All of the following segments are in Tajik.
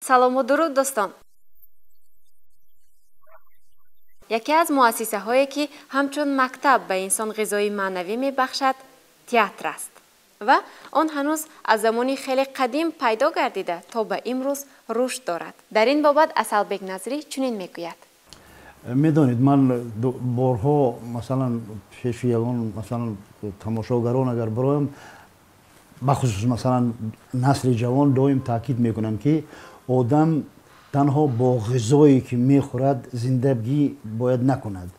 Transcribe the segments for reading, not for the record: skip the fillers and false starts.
Салому дуруд, дӯстон. Яке аз муассисаҳое, ки ҳамчун мактаб ба инсон ғизои маънавӣ мебахшад, театр аст ва он ҳанӯз аз замони хеле қадим пайдо гардида, то ба имрӯз рушд дорад. Дар ин бобат Асалбек Назрӣ чунин мегӯяд. Медонед, ман борҳо, масалан, пеши ягон, масалан, тамошогарон агар бироям, бахусус, масалан, насли ҷавон, доим таъкид мекунам, ки одам танҳо бо ғизое, ки мехӯрад, зиндагӣ бояд накунад,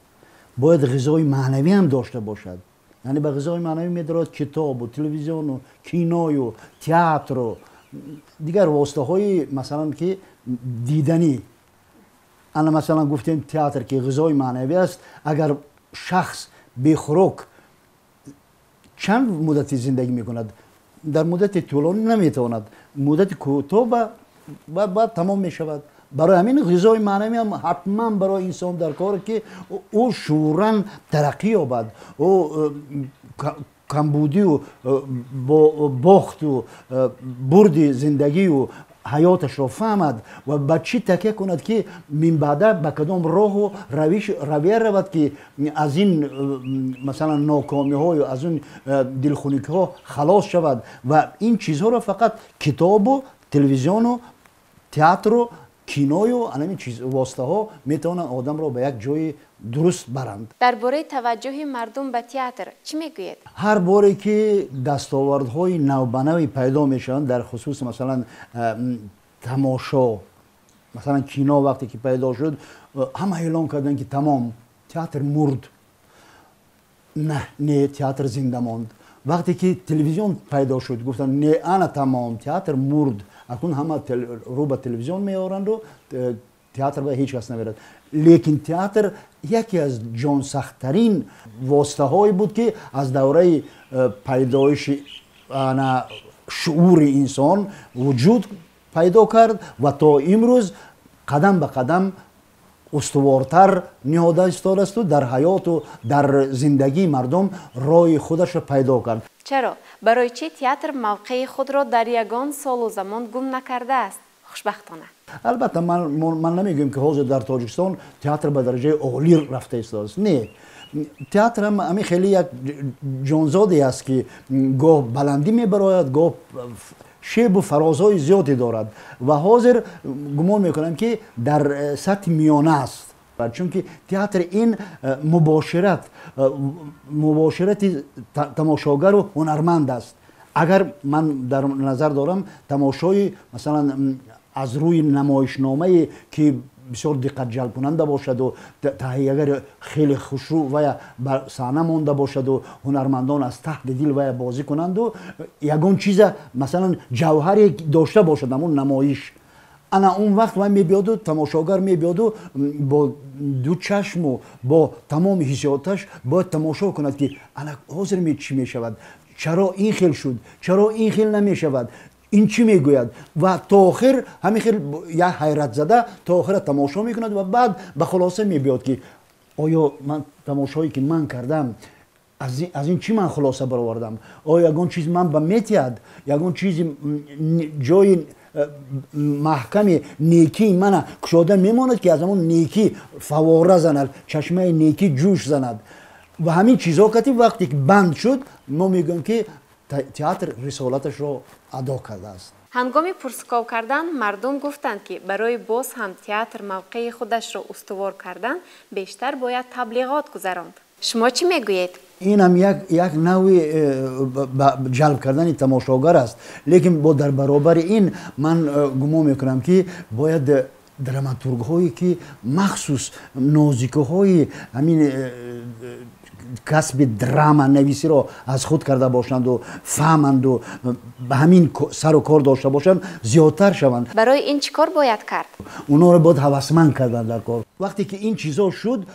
бояд ғизои маънавӣ ҳам дошта бошад. Яъне ба ғизои маънавӣ медорад китобу телевизиону киною театру дигар воситаҳои, масалан, ки диданӣ. Ана, масалан, гуфтем, театр ки ғизои маънавӣ аст. Агар шахс бехӯрок чанд муддати зиндагӣ мекунад? Дар муддати тӯлонӣ наметавонад, муддати кӯтоҳ баъд тамом мешавад. Барои ҳамин ғизои маънавӣ ҳам ҳатман барои инсон дар кор, ки ӯ шууран тараққӣ ёбад, ӯ камбудию бохту бурди зиндагию ҳаёташро фаҳмад ва ба чӣ такя кунад, ки минбаъда ба кадом роҳу равиш равия равад, ки аз ин, масалан, нокомиҳою аз ин дилхуникҳо халос шавад. Ва ин чизҳоро фақат китобу телевизиону театру киною анамин чиз воситаҳо метавонанд одамро ба як ҷои дуруст баранд. Дар бораи таваҷҷӯҳи мардум ба театр чӣ мегӯед? Ҳар боре ки дастовардҳои навбанави пайдо мешаванд дар хусуси, масалан, тамошо, масалан, кино вақте ки пайдо шуд, ҳама эълон карданд, ки тамом, театр мурд. На, не, театр зинда монд. Вақте ки телевизион пайдо шуд, гуфтанд: не, ана тамом, театр мурд, акнун ҳама рӯ ба телевизион меоранду театр ба ҳеҷ кас намерад. Лекин театр яке аз ҷонсахттарин воситаҳое буд, ки аз давраи пайдоиши ана шуури инсон вуҷуд пайдо кард ва то имрӯз қадам ба қадам устувортар ниҳода истодаасту дар ҳаёту дар зиндагии мардум роҳи худашро пайдо кард. Чаро, барои чӣ театр мавқеи худро дар ягон солу замон гум накардааст, хушбахтона? Албатта, ман намегӯям, ки ҳозир дар Тоҷикистон театр ба дараҷаи олӣ рафта истодааст. Не, театр ҳам ҳамин хеле як ҷонзоде аст, ки гоҳ баландӣ мебарояд, гоҳ шебу фарозҳои зиёде дорад, ва ҳозир гумон мекунам, ки дар сатҳи миёна аст, чунки театр ин мубоширати тамошогару ҳунарманд аст. Агар ман дар назар дорам тамошои, масалан, аз рӯи намоишномае, ки бисёр диққатҷалбкунанда бошаду таҳиягари хеле хушрӯ вая ба саҳна монда бошаду ҳунармандон аз таҳти дил вая бозӣ кунанду ягон чиза, масалан, ҷавҳаре дошта бошад ҳамун намоиш, ана он вақт вай мебиёду, тамошогар мебиёду, бо ду чашму бо тамоми ҳиссиёташ бояд тамошо кунад, ки ана ҳозир чӣ мешавад, чаро ин хел шуд, чаро ин хел намешавад, ин чӣ мегӯяд, ва то охир ҳамин хел як ҳайратзада то охира тамошо мекунад ва баъд ба хулоса мебиёд, ки оё ман тамошое, ки ман кардам, аз ин чӣ ман хулоса баровардам, оё ягон чиз ман ба метиҳад, ягон чизи ҷои маҳками некии мана кушода мемонад, ки аз ҳамон некӣ фавора занад, чашмаи некӣ ҷӯш занад. Ва ҳамин чизҳо кати вақте ки банд шуд, мо мегӯем, ки театр рисолаташро адо кардааст. Ҳангоми пурсуков кардан мардум гуфтанд, ки барои боз ҳам театр мавқеи худашро устувор кардан бештар бояд таблиғот гузаронд. Шумо чӣ мегӯед? Инам як навъи ҷалб кардани тамошогар аст, лекин бо дар баробари ин ман гумон мекунам, ки бояд драматургҳое, ки махсус нозикиҳои ҳамин касби драманависиро аз худ карда бошанду фаҳманду ба ҳамин сару кор дошта бошанд, зиёдтар шаванд. Барои ин чӣ кор бояд кард? Онҳоро бояд ҳавасманд кардан дар кор. Вақте ки ин чизҳо шуд,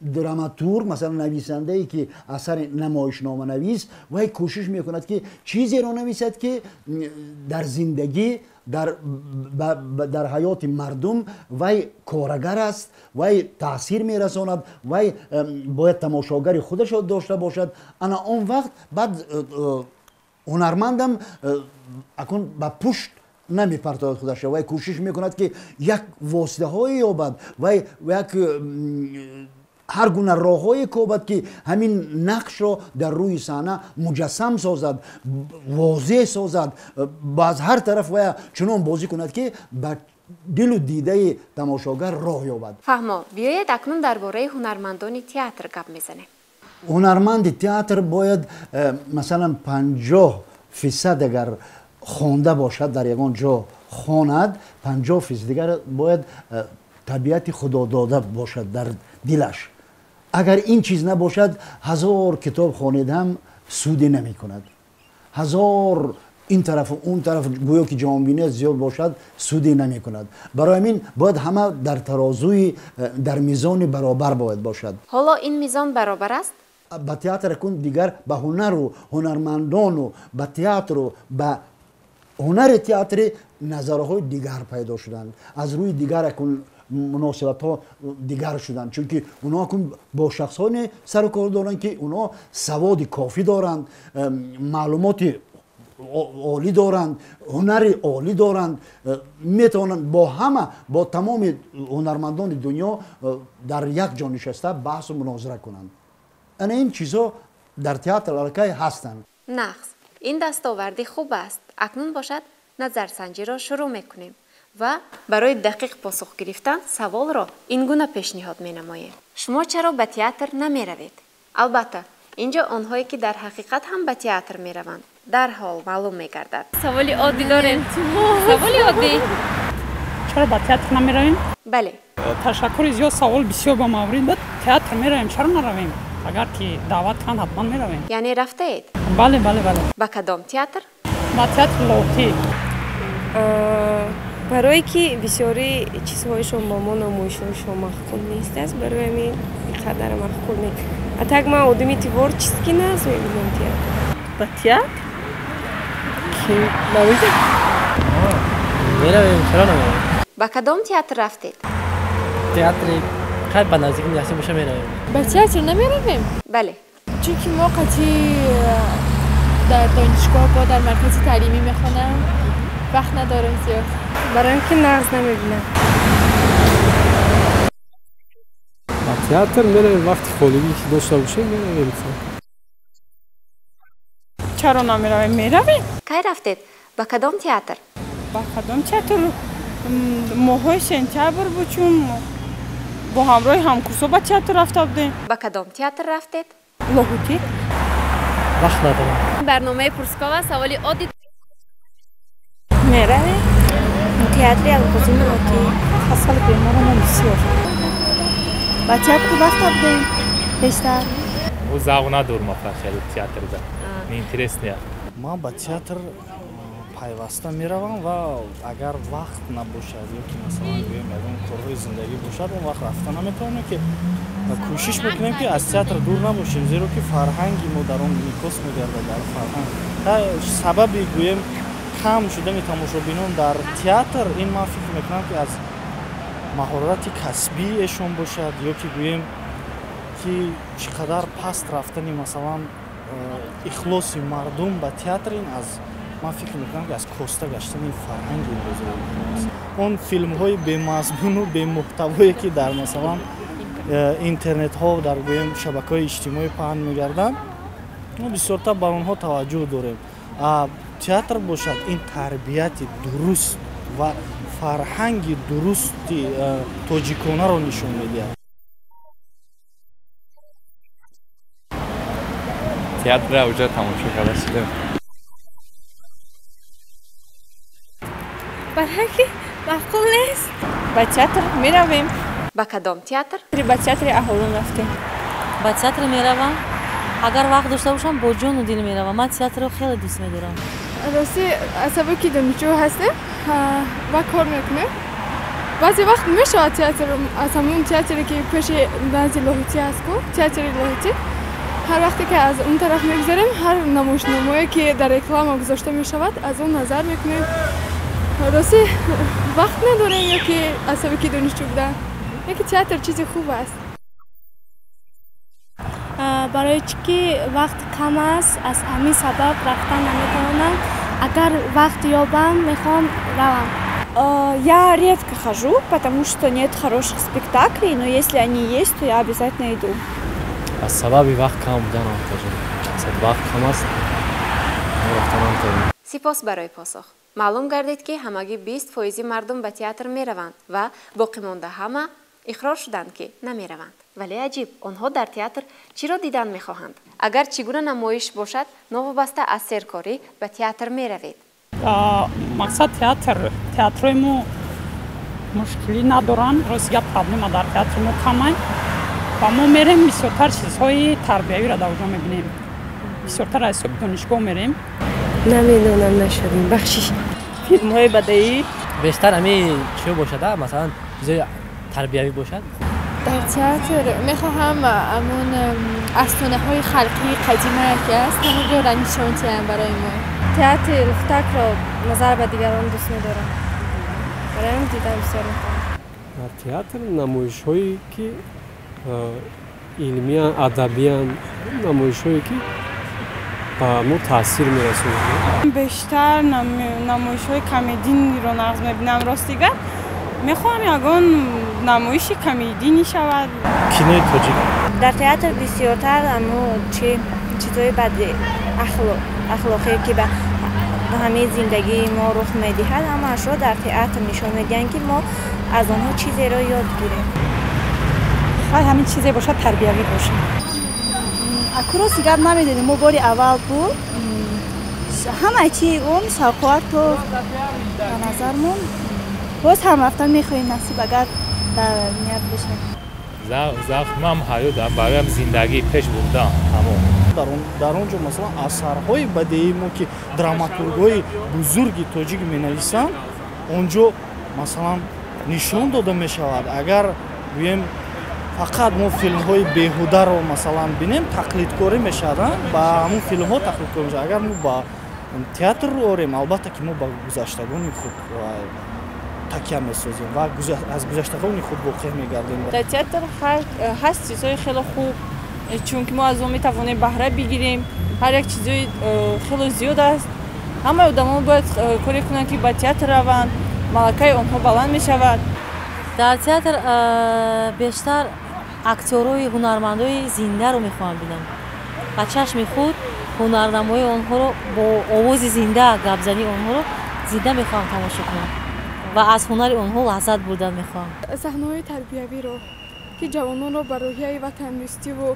драматург, масалан, нависандае, ки асари намоишноманавис, вай кӯшиш мекунад, ки чизеро нависад, ки дар зиндагӣ, дар ҳаёти мардум вай корагар аст, вай таъсир мерасонад, вай бояд тамошогари худашро дошта бошад. Ана он вақт баъд ҳунармандам акун ба пушт намепартояд худашро, вай кӯшиш мекунад, ки як воситаҳое ёбад, вай як ҳар гуна роҳҳое кобад, ки ҳамин нақшро дар рӯи саҳна муҷассам созад, возеҳ созад, аз ҳар тараф вая чунон бозӣ кунад, ки ба дилу дидаи тамошогар роҳ ёбад. Фаҳмо, биёед акнун дар бораи ҳунармандони театр гап мезанем. Ҳунарманди театр бояд масалан 50% агар хонда бошад, дар ягон ҷо хонад, 50% дигар бояд табиати худодода бошад дар дилаш. Агар ин чиз набошад, 1000 китоб хонед ҳам суде намекунад. 1000 ин тарафу он тараф гӯё ки ҷаҳонбинӣ зиёд бошад, суде намекунад. Барои ҳамин бояд ҳама дар тарозуи, дар мизони баробар бояд бошад. Ҳоло ин мизон баробар аст? Ба театр кун дигар, ба ҳунару ҳунармандону ба театру ба ҳунари театри назарҳои дигар пайдо шуданд. Аз рӯи дигар акун муносибатҳо дигар шуданд, чунки онҳо акун бо шахсоне сару кор доранд, ки онҳо саводи кофӣ доранд, маълумоти олӣ доранд, ҳунари олӣ доранд, метавонанд бо ҳама, бо тамоми ҳунармандони дунё дар як ҷо нишаста баҳсу мунозира кунанд. Ана ин чизҳо дар театр аллакай ҳастанд. Нағз, ин дастоварди хуб аст. Акнун бошад назарсанҷиро шурӯъ мекунем ва барои дақиқ посух гирифтан саволро ин гуна пешниҳод менамоем. Шумо чаро ба театр намеравед? Албатта, ин ҷо онҳое, ки дар ҳақиқат ҳам ба театр мераванд, дарҳол маълум мегардад. Саволи оддӣ дорем. Саволи оддӣ. Чаро ба театр намеравем? Бале. Ташаккури зиёд, савол бисёр ба маврид буд. Театр меравем, чаро наравем? Агар ки даъват кунанд, ҳатман меравем. Яъне рафтаед? Бале, бале, бале. Ба кадом театр? Ба театри Лоҳутӣ. Барое ки бисёри чизҳоишон ба мо, намоишҳоишон маъқул нест аст, барои ҳамин қадар маъқул нест. А так ман одами творческий наст, мебинам театр. Ба театр? Ки намедонам. Меравем, чаро намеравем? Ба кадом театр рафтед? Театри қайд ба наздики наси боша меравем. Ба театр намеравем? Бале. Чунки мо қатъи дар донишгоҳ бо дар маркази таълимӣ мехонам, вақт надорем зиёд. Барои ин ки нағз намебинам. Ба театр меравем, вақти холигӣ ки дошта бошем меравем. Чаро намеравем? Меравем. Кай рафтед? Ба кадом театр? Ба кадом театр? Моҳҳои сентябр буд, чун бо ҳамроҳи ҳамкурсҳо ба театр рафта будем. Ба кадом театр рафтед? Лоҳутӣ. Вақт надорам. Барномаи Пурскова саволи оддӣ. Меравем. Театри Алғозии Лоҳутӣ. Касали беморонам бисёр. Ба театр рафта будем бештар. Ӯ завқ надорам хеле театрда. Неинтересния. Ман ба театр пайваста меравам ва агар вақт набошад ё ки масалан гӯем ягон корҳои зиндагӣ бошад, он вақт рафта наметавонем, ки кӯшиш мекунем, ки аз театр дур набошем, зеро ки фарҳанги мо дар он инъикос мегардад. Дар фарҳанг сабаби гӯем кам шудани тамошобинон дар театр, ин ман фикр мекунам, ки аз маҳорати касбии эшон бошад ё ки гӯем ки чӣ қадар паст рафтани масалан ихлоси мардум ба театр, ин аз ман фикр мекунам, ки аз коста гаштани фарҳанги имрӯзаи аст. Он филмҳои бемазмуну бемуҳтавое, ки дар масалан интернетҳо, дар гӯем шабакаҳои иҷтимоӣ паҳн мегарданд, мо бисёртар ба онҳо таваҷҷӯҳ дорем. Театр бошад ин тарбияти дуруст ва фарҳанги дурусти тоҷиконаро нишон медиҳад. Театра уже тамошо карда шудем. Барои ки маъқул нест. Ба театр меравем. Ба кадом театр? Ба театри Аҳолон рафтем. Ба театр меравам. Агар вақт дошта бошам, бо ҷону дил меравам. Ман театрро хеле дӯст медорам. Рости, аз сабаби ки донишҷӯ ҳастем ва кор мекунем, баъзе вақт мешавад театр, аз ҳамон театре ки пеши назди Лоҳутӣ аст ку, театри Лоҳутӣ, ҳар вақте ки аз он тараф мегузарем, ҳар намоишномое ки дар реклама гузошта мешавад, аз он назар мекунем. Рости, вақт надорем ё ки аз сабаби ки донишҷӯ будан, яке театр чизи хуб аст. Барои чӣ ки вақт кам аст, аз ҳамин сабаб рафтан наметавонам. Агар вақт ёбам, мехоҳам равам. Я редко хожу, потому что нет хороших спектаклей, но если они есть, то я обязательно иду. Аз сабаби вақт кам будан, вақт кам аст, рафтан наметавонем. Сипос барои посух. Маълум гардид, ки ҳамагӣ 20 фоизи мардум ба театр мераванд ва боқимонда ҳама иқрор шуданд, ки намераванд. Вале аҷиб, онҳо дар театр чиро дидан мехоҳанд? Агар чӣ гуна намоиш бошад, новобаста аз серкорӣ ба театр меравед? Мақсад, театр, театрҳои мо мушкилӣ надоранд. Рости гап, проблема дар театри мо камай ва мо мерем, бисёртар чизҳои тарбиявиро дар оҷо мебинем. Бисёртар аз ҳисоби донишгоҳ мерем. Намедонам, нашудем, бахшиш. Филмҳои бадеӣ. Бештар ҳами чиё бошад, масалан, чизои тарбиявӣ бошад. Дар театр мехоҳам ҳамон афсонаҳои халқии қадимае ки аст, ҳамонро нишон диҳам барои мо. Театри Лухтакро назар ба дигарон дӯст медорам, барои ҳамин дидан бисёр мехоҳам. Дар театр намоишҳое ки илмиян, адабиян, намоишҳое ки ба мо таъсир мерасонанд. Бештар намоишҳои комединиро нағз мебинам. Рости гап, мехоҳам ягон намоиши комединӣ шавад. Кинои тоҷик. Дар театр бисёртар амо чи чизҳои бади ахлоқе ки ба ҳамаи зиндагии мо рух медиҳад, ҳамаашро дар театр нишон медиҳанд, ки мо аз онҳо чизеро ёд гирем. Хай, ҳамин чизе бошад, тарбиявӣ бошад. Аку, рости гап, намедонем, мо бори аввал буд. Ҳамаи чи он шавқовар то ба назармон. Боз ҳам рафтан мехоҳем, насиб агар дар ният бошад. Завқ ман ҳаёт бароям, зиндагӣ пеш бурдан, ҳамон. Дар он ҷо, масалан, асарҳои бадеии мо, ки драматургҳои бузурги тоҷик менависанд, он ҷо, масалан, нишон дода мешавад. Агар гӯем, фақат мо филмҳои беҳударо, масалан, бинем, тақлидкорӣ мешавад, ба ҳамун филмҳо тақлидкорӣ мешавад. Агар мо ба театр рӯ орем, албатта ки мо ба гузаштагони худ такя месозем ва аз гузаштагони худ воқеъ мегардем. Дар театр ҳаст чизҳои хеле хуб, чунки мо аз он метавонем баҳра бигирем. Ҳар як чизҳои хеле зиёд аст. Ҳамаи одамон бояд коре кунанд, ки ба театр раванд, малакаи онҳо баланд мешавад. Дар театр бештар актёрҳои ҳунармандои зиндаро мехоҳам бинам. Ба чашми худ ҳунарнамоии онҳоро, бо овози зинда гапзании онҳоро зинда мехоҳам тамошо кунам ва аз ҳунари онҳо лаззат бурдан мехоҳам. Саҳнаҳои тарбиявиро, ки ҷавононро ба рӯҳияи ватандӯстиву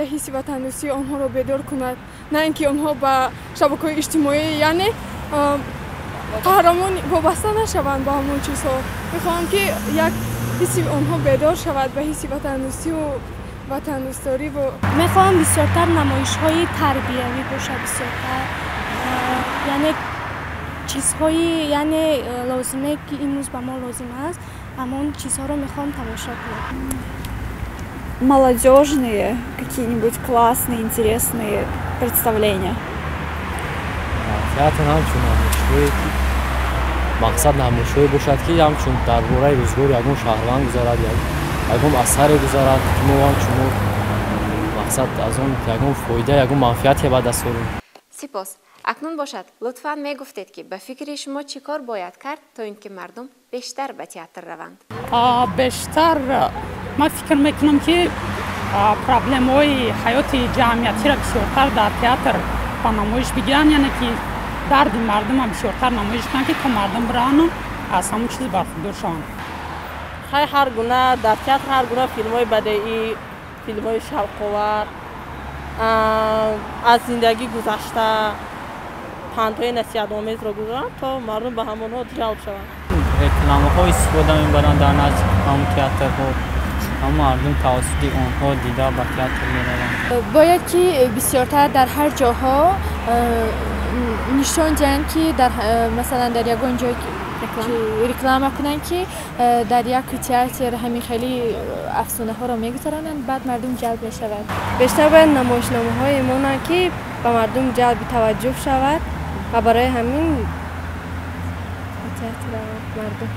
як ҳисси ватандӯстии онҳоро бедор кунад, на ин ки онҳо ба шабакаҳои иҷтимоӣ, яъне қаҳрамон вобаста нашаванд ба ҳамон чизҳо. Мехоҳам, ки як ҳисси онҳо бедор шавад ба ҳисси ватандӯстиву ватандӯстдориву. Мехоҳам бисёртар намоишҳои тарбиявӣ бошад, бисёртар, яъне чизҳои, яъне лозиме, ки имрӯз ба мо лозим аст, ҳамон чизҳоро мехоҳам тамошо кунам. Молодежные какие-нибудь классные, интересные представления. Театр ҳамчун намоишгоҳе ки мақсад намоишгоҳе бошад, ки ҳамчун дар бораи рӯзгори ягон шаҳрванд гузарад, ягон асаре гузарад, ки мо ҳамчун мо мақсад аз он ягон фоида, ягон манфиате ба даст орем. Сипос. Акнун бошад, лутфан мегуфтед, ки ба фикри шумо чӣ кор бояд кард, то ин ки мардум бештар ба театр раванд? Бештар ман фикр мекунам, ки проблемаҳои ҳаёти ҷамъиятиро бисёртар дар театр ба намоиш бигиранд, яъне ки дарди мардума бисёртар намоиш кунанд, ки то мардум бираванду аз ҳамон чиз бархурдор шаванд. Хай, ҳар гуна дар театр ҳар гуна филмҳои бадеӣ, филмҳои шавқовар, аз зиндагӣ гузашта, пандҳои насиҳатомезро гузоранд, то мардум ба ҳамонҳо ҷалб шаванд. Рекламаҳо истифода мебаранд дар назди ҳамон театрҳо, ҳам мардум тавассути онҳо дида ба театр мераванд. Бояд ки бисёртар дар ҳар ҷоҳо нишон диҳанд, ки дар, масалан, дар ягон ҷой реклама кунанд, ки дар як театр ҳамин хеле афсонаҳоро мегузаронанд, баъд мардум ҷалб мешавад. Бештар бояд намоишномаҳое монанд, ки ба мардум ҷалби таваҷҷӯҳ шавад ва барои ҳамин ба театр раванд мардум.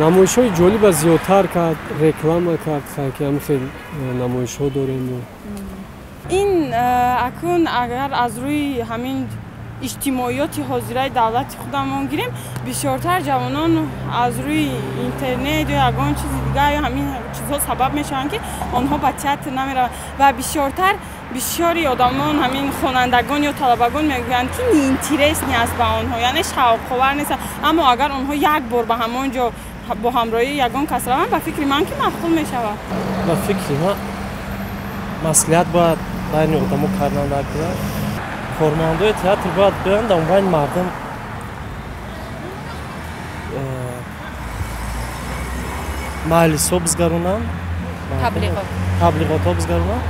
Намоишҳои ҷолиба зиёдтар кард, реклама кард, ки ҳам хел намоишҳо дорем. Ин акун агар аз рӯи ҳамин иҷтимоиёти ҳозираи давлати худамон гирем, бисёртар ҷавонон аз рӯи интернет ё ягон чизи дигар ё ҳамин чизҳо сабаб мешаванд, ки онҳо ба театр намераванд ва бисёртар бисёри одамон ҳамин хонандагон ё талабагон мегӯянд, ки неинтересни аст ба онҳо, яъне шавқовар нест. Аммо агар онҳо як бор ба ҳамон ҷо бо ҳамроҳии ягон кас раванд, ба фикри ман ки маъқул мешавад. Ба фикри ман маслиҳат бояд байни одамо кардан накунад. Кормандои театр бояд биёянд дар байни мардум маҷлисҳо бизгаронанд, таблиғотҳо бизгаронанд,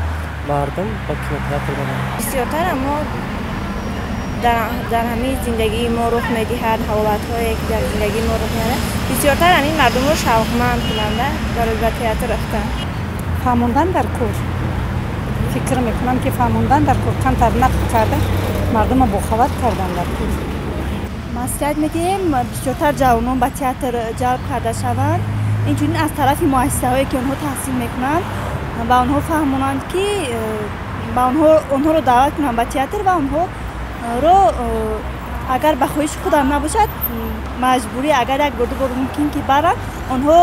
мардум ба кинотеатр баранд. Бисёртар мо дар ҳамин зиндагии мо рух медиҳад, ҳолатҳое ки дар зиндагии мо рух медиҳад, бисёртар ҳамин мардумро шавқманд кунанда барои ба театр рафтан. Фаҳмондан дар кор. Фикр мекунам, ки фаҳмондан дар кор, камтар нақд карда мардумро бохабар кардан дар кор. Маслиҳат медиҳем бисёртар ҷавонон ба театр ҷалб карда шаванд. Инчунин аз тарафи муассисаҳое ки онҳо таҳсил мекунанд, ба онҳо фаҳмонанд, ки ба онҳоро даъват кунанд ба театр ва онҳоро агар ба хоҳиши худам набошад, маҷбурӣ агар як бор ду бор мумкин ки баранд, онҳо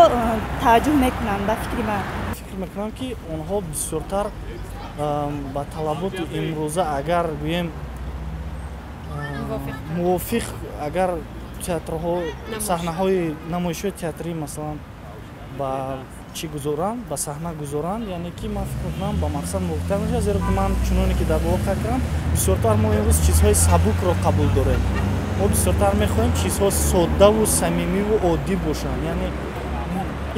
таваҷҷӯҳ мекунанд. Ба фикри ман фикр мекунам, ки онҳо бисёртар ба талаботи имрӯза агар гӯем мувофиқ, агар театрҳо саҳнаҳои намоишҳои театрӣ масалан ба чӣ гузоранд, ба саҳна гузоранд, яъне ки ман фикр мекунам ба мақсад мувофиқтар мешавад, зеро ки ман чуноне ки дар боло қайд кардам, бисёртар мо имрӯз чизҳои сабукро қабул дорем. Мо бисёртар мехоҳем чизҳо соддаву самимиву оддӣ бошанд, яъне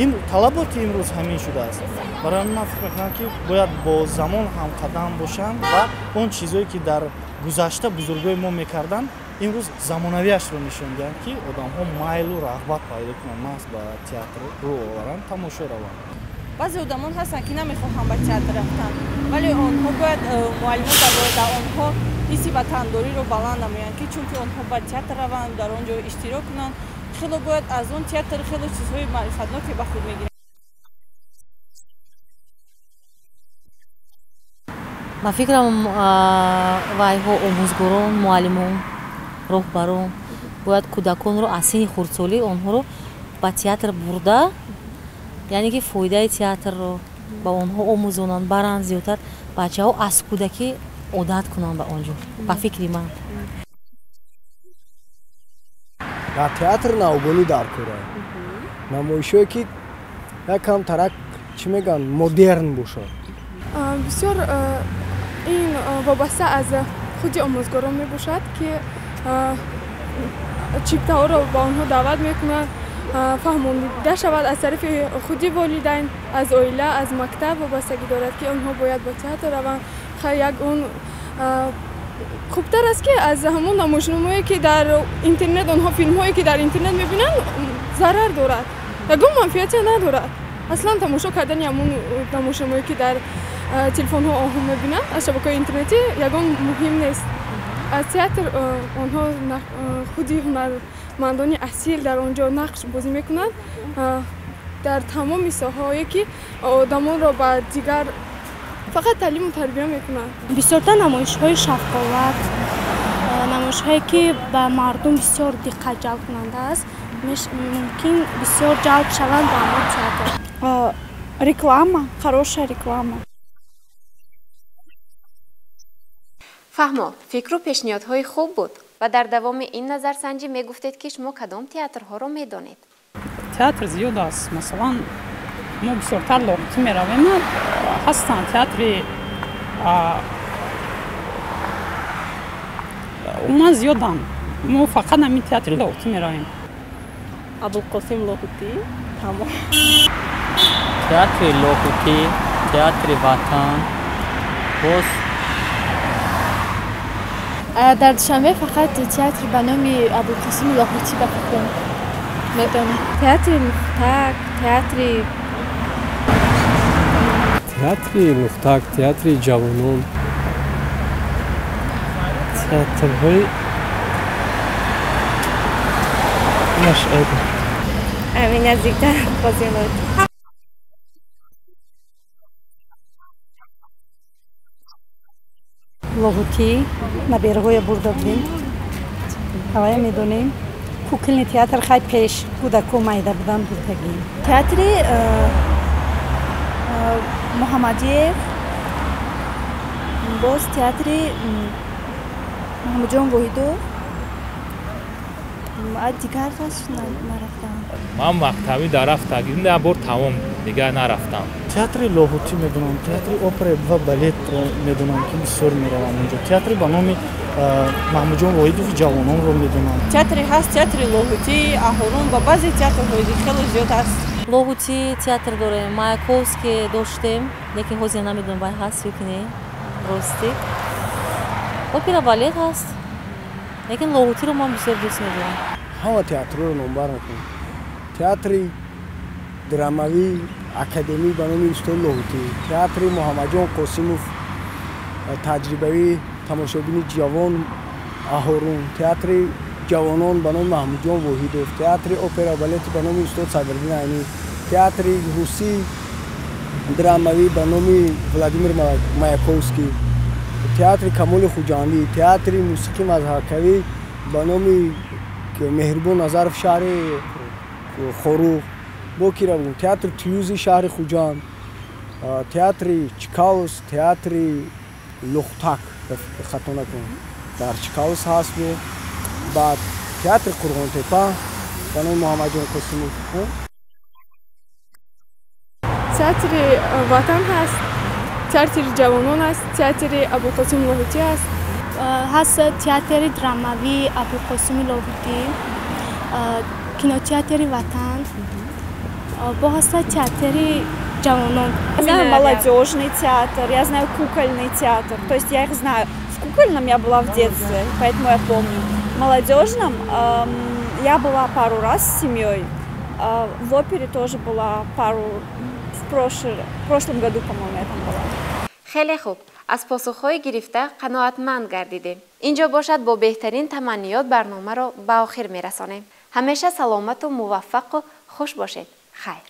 ин талаботи имрӯз ҳамин шудааст. Барои ҳамин ман фикр мекунам, ки бояд бо замон ҳамқадам бошанд ва он чизҳое ки дар гузашта бузургои мо мекарданд, имрӯз замонавиашро нишон диҳанд, ки одамҳо майлу рағбат пайдо кунанд, маҳз ба театр рӯ оваранд, тамошо раванд. Баъзе одамон ҳастанд, ки намехоҳанд ба театр рафтан, вале онҳо бояд муаллимон дар онҳо ҳисси ватандориро баланд намоянд, ки чунки онҳо ба театр раванд, дар он ҷо иштирок кунанд, хело бояд аз он театр хело чизҳои маърифатноке ба худ мегиранд. Ба фикрам вайҳо омӯзгорон, муаллимон, роҳбарон бояд кӯдаконро аз синни хурдсолӣ онҳоро ба театр бурда, яъне ки фоидаи театрро ба онҳо омӯзонанд, баранд, зиёдтар бачаҳо аз кӯдакӣ одат кунанд ба он ҷо. Ба фикри ман дар театр навгонӣ дар кора, намоишҳое ки якам тарак чӣ мегӯянд модерн бошад. Бисёр ин вобаста аз худи омӯзгорон мебошад, ки чиптаҳоро ба онҳо даъват мекунанд, фаҳмонида шавад аз тарафи худи волидайн, аз оила, аз мактаб вобастагӣ дорад, ки онҳо бояд ба театр раванд. Як он хубтар аст, ки аз ҳамон намоишномое ки дар интернет онҳо филмҳое ки дар интернет мебинанд зарар дорад, ягон манфиате надорад. Аслан тамошо кардани ҳамон намоишномое ки дар телефонҳо онҳо мебинанд аз шабакаҳои интернетӣ ягон муҳим нест. Аз театр онҳо худи ҳунармандони асил дар он ҷо нақш бозӣ мекунанд дар тамоми соҳаҳое ки одамонро ба дигар фақат таълиму тарбия мекунанд. Бисёртар намоишҳои шафқоват, намоишҳое ки ба мардум бисёр диққат ҷалб кунанда аст, мумкин бисёр ҷалб шаванд ба ҳамон театр. Реклама, хорошая реклама. Фаҳмо, фикру пешниҳодҳои хуб буд ва дар давоми ин назарсанҷӣ мегуфтед, ки шумо кадом театрҳоро медонед? Театр зиёд аст. Масалан, мо бисёртар Лоҳутӣ меравем. Ҳастанд театри умуман зиёданд. Мо фақат ҳамин театри Лоҳутӣ меравем. Абулқосим Лоҳутӣ, тамом. Театри Лоҳутӣ, театри Ватан, боз дар Душанбе фақат театр ба номи Абулқосими Лоҳутӣ ба фикрам медонам. Театри Мухтак, театри Мухтак, театри ҷавонон, театрҳои нашъад. Ҳамин наздиктар Қосим Лоҳутӣ. Лоҳутӣ набераҳоя бурда будем. Ҳавая медонем. Кукольный театр хай пеш кӯдако майда будан бурдагӣ. Театри Муҳаммадиев, боз театри Маҳмудҷон Воҳидов, дигар нарафтам. Ман мактабӣ дар рафтагӣ як бор, тамом, дигар нарафтам. Театри Лоҳутӣ медонам, театри опера ва балетро медонам, ки бисёр меравам онҷо. Театри ба номи Маҳмудҷон Воҳидови ҷавононро медонам. Театре ҳаст, театри Лоҳутӣ, Аҳорун ва баъзе театрҳои хеле зиёд ҳаст. Лоҳутӣ театр дорем, Маяковский доштем, лекин ҳозир намедонам, вай ҳаст ё ки не, ростӣ. Опера балет ҳаст, лекин Лоҳутиро ман бисёр дӯст медорам. Ҳама театрро номбар мекунам. Театри драмавӣ академӣ ба номи устод Лоҳутӣ, театри Муҳаммадҷон Қосимов таҷрибавӣ тамошобини ҷавон Аҳорун, театри ҷавонон ба номи Маҳмудҷон Воҳидов, театри опера балети ба номи устод Садриддин Айнӣ, театри русӣ драмавӣ ба номи Владимир Маяковский, театри Камоли Хуҷандӣ, театри мусиқӣ мазҳакавӣ ба номи Меҳрибон Назаров шаҳри Хоруғ, бо кира бигӯм, театри Тюзи шаҳри Хуҷанд, театри Чкаловс, театри Лухтак, хато накунам, дар Чкаловс ҳаст, баъд театри Қурғонтепа ба номи Муҳаммадҷон Қосимов. Театри Ватан ҳаст, театри ҷавонон аст, театри Абулқосим Лоҳутӣ аст. Ҳаст театри драмавии Абулқосими Лоҳутӣ, кинотеатри Ватан, бо ҳаста театри ҷавонон. Я знаю молодежный театр, я знаю кукольный театр, то есть я их знаю. В кукольном я была в детстве, поэтому я помню. В молодежном я была пару раз с семьей, в опере тоже была пару, в прошлом году, по-моему, я там была. Хеле хуб, аз посухҳои гирифта қаноатманд гардидем. Инҷо бошад, бо беҳтарин таманниёт барномаро ба охир мерасонем. Ҳамеша саломату муваффақу хуш бошед. Хайр.